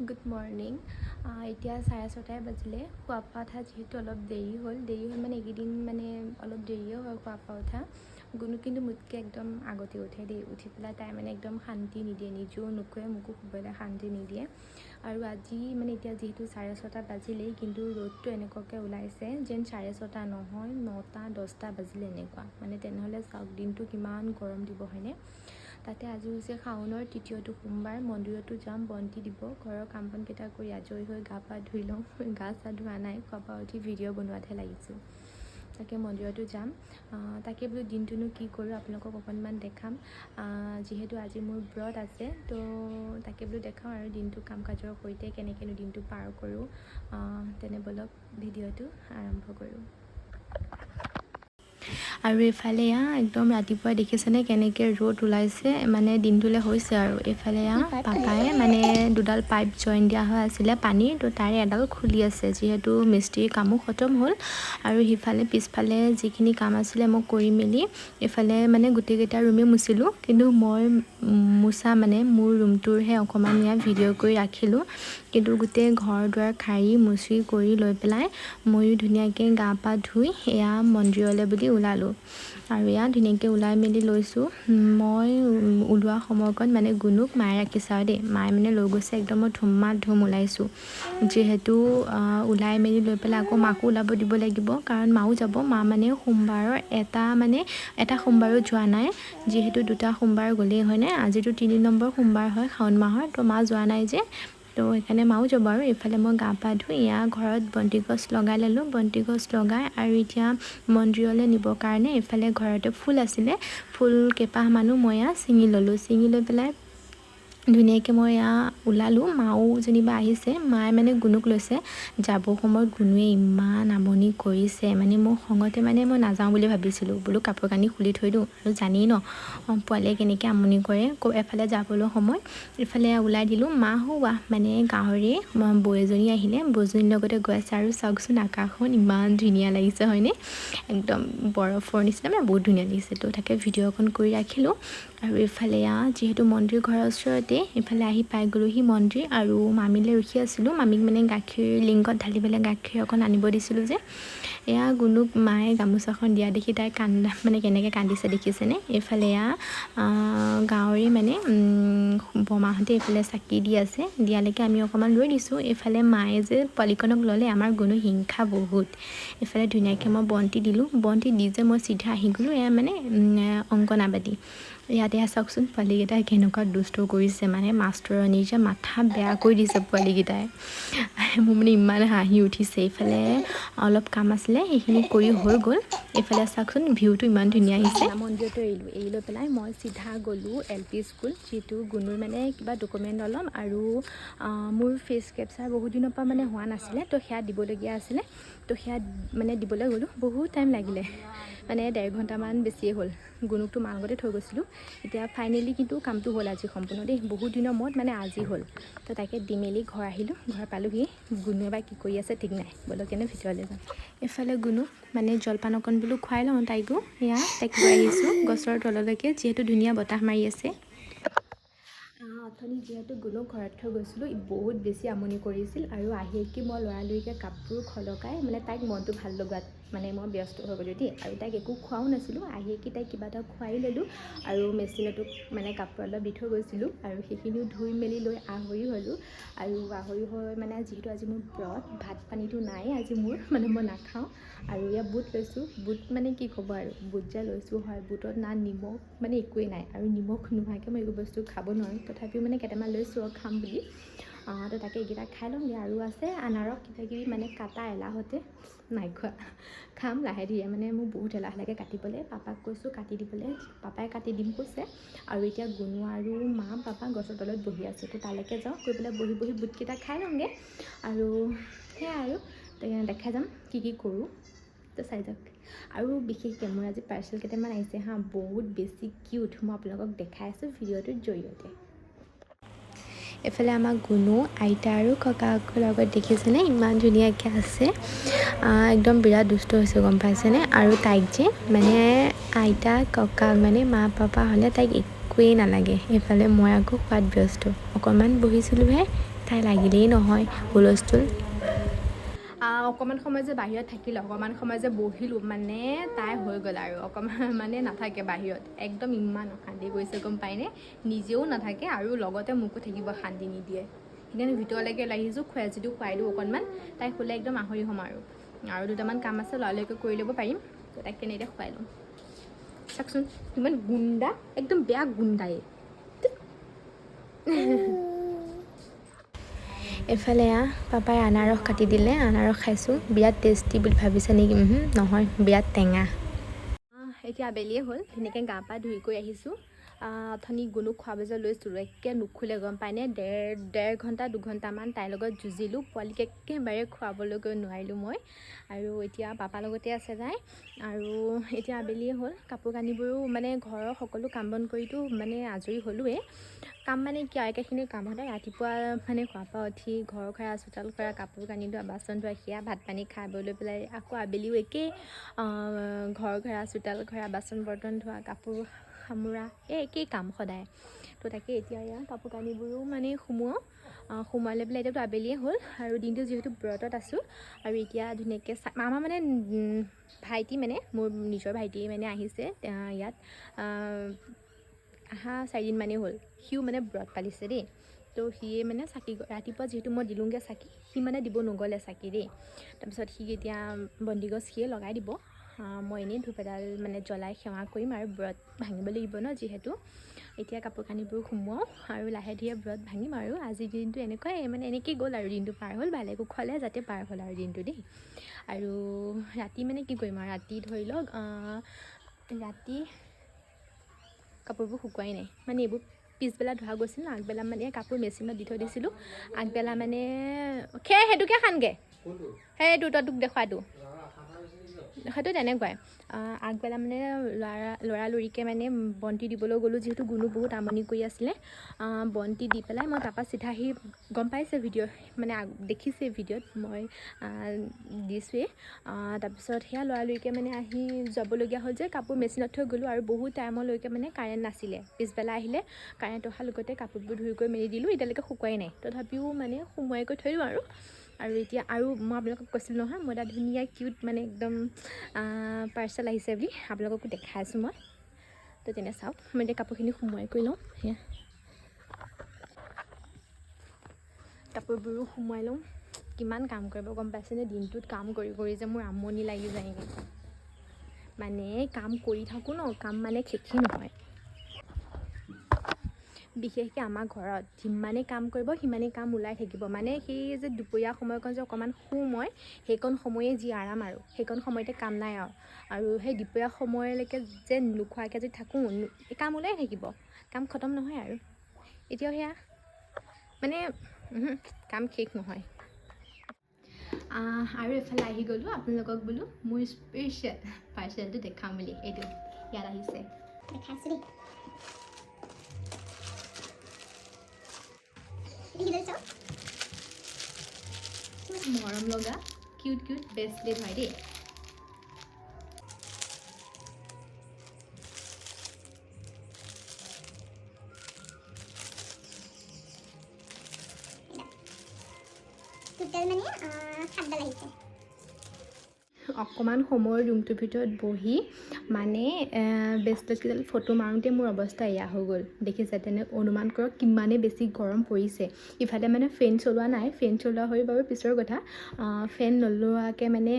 Good morning. এতিয়া 6:30ই বাজিলে। খোৱা পৰা উঠা যিহেতু অলপ দেৰি হ'ল, দেৰি হ'ল মানে এইকেইদিন মানে অলপ দেৰিয়ে হয় খোৱা পৰা উঠা। গুণু কিন্তু মোতকৈ একদম আগতে উঠে দেই। উঠি পেলাই তাই মানে একদম শান্তি নিদিয়ে, নিজেও নুশুৱে, মোকো শুবলৈ শান্তি নিদিয়ে। আৰু আজি মানে এতিয়া যিহেতু 6:30 বাজিলেই, কিন্তু ৰ'দটো এনেকুৱাকৈ ওলাইছে যেন 6:30 নহয় 9টা 10টা বাজিলে এনেকুৱা। মানে তেনেহ'লে চাওক দিনটো কিমান গৰম দিব, হয়নে? তাতে আজি হৈছে শাওনৰ তৃতীয়টো সোমবাৰ, মন্দিৰতো যাম, বন্তি দিব। ঘৰৰ কাম বনকেইটা কৰি আজৰি হৈ গা পা ধুই লওঁ। গা চা ধোৱা নাই, খোৱা পৰা উঠি ভিডিঅ' বনোৱাতহে লাগিছোঁ। তাকে মন্দিৰতো যাম। তাকে বোলো দিনটোনো কি কৰোঁ আপোনালোকক অকণমান দেখাম। যিহেতু আজি মোৰ ব্ৰত আছে, তো তাকে বোলো দেখাওঁ আৰু দিনটো কাম কাজৰ সৈতে কেনেকৈনো দিনটো পাৰ কৰোঁ। তেনে ব'লক ভিডিঅ'টো আৰম্ভ কৰোঁ। আৰু এইফালে এয়া একদম ৰাতিপুৱা দেখিছেনে কেনেকৈ ৰ'দ ওলাইছে, মানে দিনটোলৈ হৈছে। আৰু এইফালে এয়া পাপাই মানে দুডাল পাইপ জইন দিয়া হৈ আছিলে পানীৰ, তো তাৰে এডাল খুলি আছে, যিহেতু মিস্ত্ৰীৰ কামো খতম হ'ল। আৰু সিফালে পিছফালে যিখিনি কাম আছিলে মই কৰি মেলি এইফালে মানে গোটেইকেইটা ৰুমেই মুচিলোঁ। কিন্তু মই মোচা মানে মোৰ ৰুমটোৰহে অকণমান ইয়াত ভিডিঅ' কৰি ৰাখিলোঁ। কিন্তু গোটেই ঘৰ দুৱাৰ সাৰি মুচি কৰি লৈ পেলাই ময়ো ধুনীয়াকৈ গা পা ধুই এয়া মন্দিৰলৈ বুলি ওলালোঁ। আৰু এয়া ধুনীয়াকৈ ওলাই মেলি লৈছোঁ। মই ওলোৱা সময়কণ মানে গুণুক মায়ে ৰাখিছে আৰু দেই, মায়ে মানে লৈ গৈছে, একদম মই ধুমা ধুম ওলাইছোঁ। যিহেতু ওলাই মেলি লৈ পেলাই আকৌ মাকো ওলাব দিব লাগিব, কাৰণ মাও যাব। মা মানে সোমবাৰৰ এটা মানে এটা সোমবাৰো যোৱা নাই, যিহেতু দুটা সোমবাৰ গ'লেই হয়নে, আজিতো 3 নম্বৰ সোমবাৰ হয় শাওণ মাহৰ, তো মা যোৱা নাই যে, তো সেইকাৰণে মাও যাব। আৰু এইফালে মই গা পা ধুই এয়া ঘৰত বন্তি গছ লগাই ল'লোঁ। বন্তি গছ লগাই আৰু এতিয়া মন্দিৰলৈ নিবৰ কাৰণে এইফালে ঘৰতে ফুল আছিলে, ফুল কেইপাহমানো মই এয়া ছিঙি ল'লোঁ। ছিঙি লৈ পেলাই ধুনীয়াকৈ মই এয়া ওলালোঁ। মাও যেনিবা আহিছে, মায়ে মানে গুণুক লৈছে। যাব সময়ত গুণুৱে ইমান আমনি কৰিছে, মানে মোৰ খঙতে মানে মই নাযাওঁ বুলি ভাবিছিলোঁ, বোলো কাপোৰ কানি খুলি থৈ দিওঁ। আৰু জানেই ন পোৱালীয়ে কেনেকৈ আমনি কৰে, এফালে যাবলৈ সময়ত। ইফালে ওলাই দিলোঁ। মা হোৱা মানে গাঁৱৰে বৌ এজনী আহিলে, বৌজনীৰ লগতে গৈ আছে। আৰু চাওকচোন আকাশখন ইমান ধুনীয়া লাগিছে হয়নে, একদম বৰফৰ নিচিনা, মানে বহুত ধুনীয়া লাগিছে। তো তাকে ভিডিঅ' অকণ কৰি ৰাখিলোঁ। আৰু ইফালে এয়া যিহেতু মন্দিৰ ঘৰৰ ওচৰতে, ইফালে আহি পাই গ'লোহি মন্দিৰ। আৰু মামীলৈ ৰখি আছিলোঁ, মামীক মানে গাখীৰ লিংকত ঢালি পেলাই গাখীৰ অকণ আনিব দিছিলোঁ যে। এয়া গুণুক মায়ে গামোচাখন দিয়া দেখি তাই কান্দা মানে কেনেকৈ কান্দিছে দেখিছেনে। এইফালে এয়া গাঁৱৰে মানে বৰমাহঁতে এইফালে চাকি দি আছে, দিয়ালৈকে আমি অকণমান ৰৈ দিছোঁ। এইফালে মায়ে যে পোৱালিকণক ল'লে, আমাৰ গুণু হিংসা বহুত। এইফালে ধুনীয়াকৈ মই বন্তি দিলোঁ, বন্তি দি যে মই চিধা আহি গ'লোঁ এয়া মানে অংগনাবাদী। ইয়াতে চাওকচোন পোৱালিকেইটাই কেনেকুৱা দুষ্ট কৰিছে, মানে মাষ্টৰণী যে মাথা বেয়া কৰি দিছে পোৱালিকেইটাই। মোৰ মানে ইমান হাঁহি উঠিছে। এইফালে অলপ কাম আছিলে, সেইখিনি কৰি হৈ গ'ল। এইফালে চাওকচোন ভিউটো ইমান ধুনীয়া আহিছে। মন্দিৰটো এৰিলোঁ, এৰি লৈ পেলাই মই চিধা গ'লোঁ এল পি স্কুল, যিটো গুণুৰ মানে কিবা ডকুমেণ্ট অলপ আৰু মোৰ ফেচ কেপচাৰ বহুত দিনৰ পৰা মানে হোৱা নাছিলে, তো সেয়া দিবলগীয়া আছিলে, তো সেয়া মানে দিবলৈ গ'লোঁ। বহুত টাইম লাগিলে, মানে 1.5 ঘণ্টামান বেছিয়ে হ'ল। গুণুকটো মাৰ লগতে থৈ গৈছিলোঁ। এতিয়া ফাইনেলি কিন্তু কামটো হ'ল আজি সম্পূৰ্ণ দেই, বহুত দিনৰ মূৰত মানে আজি হ'ল। তো তাকে দি মেলি ঘৰ আহিলোঁ, ঘৰ পালোহি। গুণুৱে বা কি কৰি আছে ঠিক নাই, ব'লক কেনে ভিতৰলৈ যাওঁ। এইফালে গুণুক মানে জলপান অকণ বোলো খুৱাই লওঁ তাইকো। এয়া তাইক লৈ আহিছোঁ গছৰ তললৈকে, যিহেতু ধুনীয়া বতাহ মাৰি আছে। অথনি যিহেতু গুণুক ঘৰত থৈ গৈছিলোঁ, বহুত বেছি আমনি কৰিছিল। আৰু আহি কি মই লৰালৰিকৈ কাপোৰ খলকাই মানে তাইক মনটো ভাল লগোৱাত মানে মই ব্যস্ত হৈ গ'লোঁ দেই। আৰু তাইক একো খোৱাও নাছিলোঁ, আহি কি তাইক কিবা এটা খুৱাই ল'লোঁ। আৰু মেচিনতো মানে কাপোৰ অলপ দি থৈ গৈছিলোঁ, আৰু সেইখিনিও ধুই মেলি লৈ আহৰি হ'লোঁ। আৰু আহৰি হৈ মানে যিহেতু আজি মোৰ ব্ৰত, ভাত পানীটো নাই আজি মোৰ, মানে মই নাখাওঁ। আৰু ইয়াত বুট লৈছোঁ, বুট মানে কি ক'ব আৰু, বুট যে লৈছোঁ হয়, বুটত না নিমখ মানে একোৱেই নাই। আৰু নিমখ নোহোৱাকৈ মই একো বস্তু খাব নোৱাৰোঁ, তথাপিও মানে কেইটামান লৈছোঁ আৰু খাম বুলি। তো তাকে এইকেইটা খাই লওঁগৈ। আৰু আছে আনাৰস কিবাকিবি মানে কাটা এলাহতে নাই খোৱা, খাম লাহে ধীৰে। মানে মোৰ বহুত এলাহ লাগে কাটিবলৈ, পাপাক কৈছোঁ কাটি দিবলৈ, পাপাই কাটি দিম কৈছে। আৰু এতিয়া গুণু আৰু মা পাপা গছৰ তলত বহি আছে, তো তালৈকে যাওঁ, গৈ পেলাই বহি বহি বুটকেইটা খাই লওঁগৈ। আৰু সেয়াই আৰু দেখাই যাম কি কি কৰোঁ, তো চাই যাওক। আৰু বিশেষকৈ মোৰ আজি পাৰ্চেল কেইটামান আহিছে হা, বহুত বেছি কিউট, মই আপোনালোকক দেখাই আছোঁ ভিডিঅ'টোৰ জৰিয়তে। এইফালে আমাৰ গুণু আইতা আৰু ককাকৰ লগত দেখিছেনে ইমান ধুনীয়াকৈ আছে, একদম বিৰাট দুষ্ট হৈছে গম পাইছেনে। আৰু তাইক যে মানে আইতা ককাক মানে মা পাপা হ'লে তাইক একোৱেই নালাগে। এইফালে মই আকৌ খোৱাত ব্যস্ত, অকণমান বহিছিলোঁহে, তাই লাগিলেই নহয় হুলস্থুল। অকণমান সময় যে বাহিৰত থাকিলে, অকণমান সময় যে বহিলোঁ, মানে তাই হৈ গ'ল আৰু অকণমান মানে নাথাকে বাহিৰত, একদম ইমান অশান্তি কৰিছে গম পায়নে। নিজেও নাথাকে আৰু লগতে মোকো থাকিব শান্তি নিদিয়ে। সেইকাৰণে ভিতৰলৈকে লৈ আহিছোঁ, খুৱাই যদিও খুৱাই দিওঁ অকণমান, তাই শুলে একদম আহৰি হ'ম আৰু। আৰু দুটামান কাম আছে, লৰালৰিকৈ কৰি ল'ব পাৰিম। তো তাইক তেনে এতিয়া খুৱাই লওঁ। চাওকচোন কিমান গুণ্ডা, একদম বেয়া গুণ্ডাই। এইফালে পাপাই আনাৰস কাটি দিলে, আনাৰস খাইছোঁ। বিৰাট টেষ্টি বুলি ভাবিছে নেকি? নহয়, বিৰাট টেঙা। এতিয়া আবেলিয়ে হ'ল, ধুনীয়াকৈ গা পা ধুই কৰি আহিছোঁ। অথনি গুণুক খুৱাব যে লৈছিলোঁ, একে নুখুলে গম পায়নে। ডেৰ ঘণ্টা দুঘণ্টামান তাইৰ লগত যুঁজিলোঁ, পোৱালিক একেবাৰে খুৱাবলৈকৈ নোৱাৰিলোঁ মই। আৰু এতিয়া পাপাৰ লগতে আছে তাই। আৰু এতিয়া আবেলিয়ে হ'ল, কাপোৰ কানিবোৰো মানে ঘৰৰ সকলো কাম বন কৰিতো মানে আজৰি হ'লোৱেই। কাম মানে কি আৰু একেখিনি কাম সদায় ৰাতিপুৱা মানে খোৱাৰ পৰা উঠি ঘৰ সাৰা, চোতাল সৰা, কাপোৰ কানি ধোৱা, বাচন ধোৱা, সেয়া ভাত পানী খাই বৈ লৈ পেলাই আকৌ আবেলিও একেই, ঘৰ সাৰা, চোতাল সৰা, বাচন বৰ্তন ধোৱা, কাপোৰ সামোৰা, এই একেই কাম সদায়। তো তাকে এতিয়া এয়া কাপোৰ কানিবোৰো মানে সোমোৱাওঁ। সোমোৱাই লৈ পেলাই এতিয়াতো আবেলিয়ে হ'ল আৰু দিনটো যিহেতু ব্ৰতত আছোঁ। আৰু এতিয়া ধুনীয়াকৈ আমাৰ মানে ভাইটি মানে মোৰ নিজৰ ভাইটি মানে আহিছে ইয়াত অহা চাৰিদিনমানেই হ'ল, সিও মানে ব্ৰত পালিছে দেই। তো সিয়ে মানে চাকি ৰাতিপুৱা যিহেতু মই দিলোঁগৈ চাকি, সি মানে দিব নগ'লে চাকি দেই। তাৰপিছত সি এতিয়া বন্তিগছ সিয়ে লগাই দিব, মই এনেই ধূপ এডাল মানে জ্বলাই সেৱা কৰিম আৰু ব্ৰত ভাঙিব লাগিব ন যিহেতু। এতিয়া কাপোৰ কানিবোৰ সোমোৱাওঁ আৰু লাহে ধীৰে ব্ৰত ভাঙিম। আৰু আজিৰ দিনটো এনেকুৱাই মানে এনেকেই গ'ল আৰু দিনটো পাৰ হ'ল, ভালে কুশলে যাতে পাৰ হ'ল আৰু দিনটো দেই। আৰু ৰাতি মানে কি কৰিম আৰু ৰাতি ধৰি লওক ৰাতি কাপোৰবোৰ শুকুৱাই নাই, মানে এইবোৰ পিছবেলা ধোৱা গৈছিল ন, আগবেলা মানে কাপোৰ মেচিনত দি থৈ দিছিলোঁ। আগবেলা মানে সেই সেইটোকে খানগৈ, সেইটো তই তোক দেখুৱাটো সেইটো তেনেকুৱাই। আগবেলা মানে লৰালৰিকৈ মানে বন্তি দিবলৈ গ'লোঁ, যিহেতু গুণু বহুত আমনি কৰি আছিলে। বন্তি দি পেলাই মই তাৰপৰা চিধা আহি গম পাইছে ভিডিঅ' মানে দেখিছে ভিডিঅ'ত মই দিছোঁৱেই। তাৰপিছত সেয়া লৰালৰিকৈ মানে আহি যাবলগীয়া হ'ল যে কাপোৰ মেচিনত থৈ গ'লোঁ। আৰু বহুত টাইমলৈকে মানে কাৰেণ্ট নাছিলে, পিছবেলা আহিলে কাৰেণ্ট অহাৰ লগতে কাপোৰবোৰ ধুই কৰি মেলি দিলোঁ, এতিয়ালৈকে শুকুৱাই নাই, তথাপিও মানে সুমুৱাই কৰি থৈ দিওঁ আৰু। আৰু এতিয়া আৰু মই আপোনালোকক কৈছিলোঁ নহয়, মোৰ এটা ধুনীয়া কিউট মানে একদম পাৰ্চেল আহিছে বুলি আপোনালোককো দেখাই আছোঁ মই। তো তেনে চাওক, মই এতিয়া কাপোৰখিনি সুমুৱাই কৰি লওঁ, সেয়া কাপোৰবোৰো সুমুৱাই লওঁ। কিমান কাম কৰিব গম পাইছেনে, দিনটোত কাম কৰি কৰি যে মোৰ আমনি লাগি যায়গৈ। মানে কাম কৰি থাকোঁ ন, কাম মানে শেষেই নহয়। বিশেষকৈ আমাৰ ঘৰত যিমানেই কাম কৰিব সিমানেই কাম ওলাই থাকিব। মানে সেই যে দুপৰীয়া সময়কণ যে অকণমান শুওঁ মই, সেইকণ সময়ে যি আৰাম আৰু, সেইকণ সময়তে কাম নাই আৰু। আৰু সেই দুপৰীয়া সময়লৈকে যে নোখোৱাকৈ যদি থাকোঁ, কাম ওলাই থাকিব, কাম খতম নহয় আৰু। এতিয়াও সেয়া মানে কাম শেষ নহয়। আৰু এফালে আহি গ'লোঁ, আপোনালোকক বোলো মোৰ স্পেচিয়েল পাৰ্চেলটো দেখাম বুলি, এইটো ইয়াত আহিছে। দেখাইছোঁ দেই। মৰম লগা কিউট কিউট ব্ৰেচলেট হয় দেই। টোটেল মানে সাতডাল আহিছে। অকণমান সময় ৰুমটোৰ ভিতৰত বহি মানে ব্ৰেচলেটকেইডাল ফটো মাৰোঁতে মোৰ অৱস্থা এয়া হৈ গ'ল। দেখিছে, তেনে অনুমান কৰক কিমানেই বেছি গৰম পৰিছে। ইফালে মানে ফেন চলোৱা নাই, ফেন চলোৱা হৈ বাৰু পিছৰ কথা, ফেন নলোৱাকৈ মানে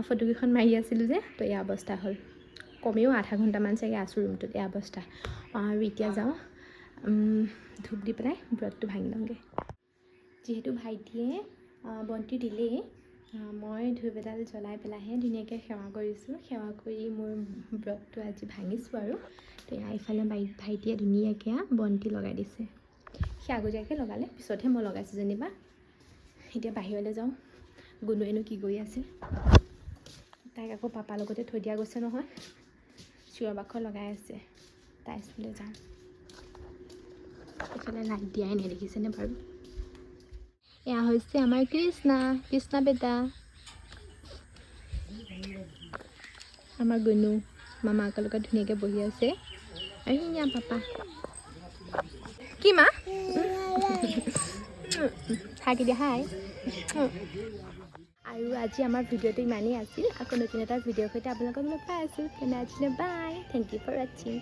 ফটোকেইখন মাৰি আছিলোঁ যে, তো এয়া অৱস্থা হ'ল। কমেও আধা ঘণ্টামান চাগে আছোঁ ৰুমটোত, এয়া অৱস্থা। আৰু এতিয়া যাওঁ, ধূপ দি পেলাই ব্ৰতটো ভাঙি লওঁগৈ। যিহেতু ভাইটিয়ে বন্তি দিলেই, মই ধূপ এডাল জ্বলাই পেলাইহে ধুনীয়াকৈ সেৱা কৰিছোঁ। সেৱা কৰি মোৰ ব্ৰতটো আজি ভাঙিছোঁ আৰু। তো এয়া ইফালে ভাইটিয়ে ধুনীয়াকৈ বন্তি লগাই দিছে, সি আগতীয়াকৈ লগালে, পিছতহে মই লগাইছোঁ যেনিবা। এতিয়া বাহিৰলৈ যাওঁ, গুণুৱেনো কি কৰি আছে, তাইক আকৌ পাপাৰ লগতে থৈ দিয়া গৈছে নহয়, চিঞৰ বাখৰ লগাই আছে। তাই ওচৰলৈ যাওঁ। এইফালে লাইট দিয়াই নাই, দেখিছেনে বাৰু। এয়া হৈছে আমাৰ কৃষ্ণা, কৃষ্ণা বেটা, আমাৰ গুণু মামাকৰ লগত ধুনীয়াকৈ বহি আছে। আৰু সেয়া পাপা। কি মা? হাই দিয়া, হাই। আৰু আজি আমাৰ ভিডিঅ'টো ইমানেই আছিল। আকৌ নতুন এটা ভিডিঅ'ৰ সৈতে আপোনালোকক লগ পাই আছোঁ। তেনে আজিলৈ bye, thank you for watching.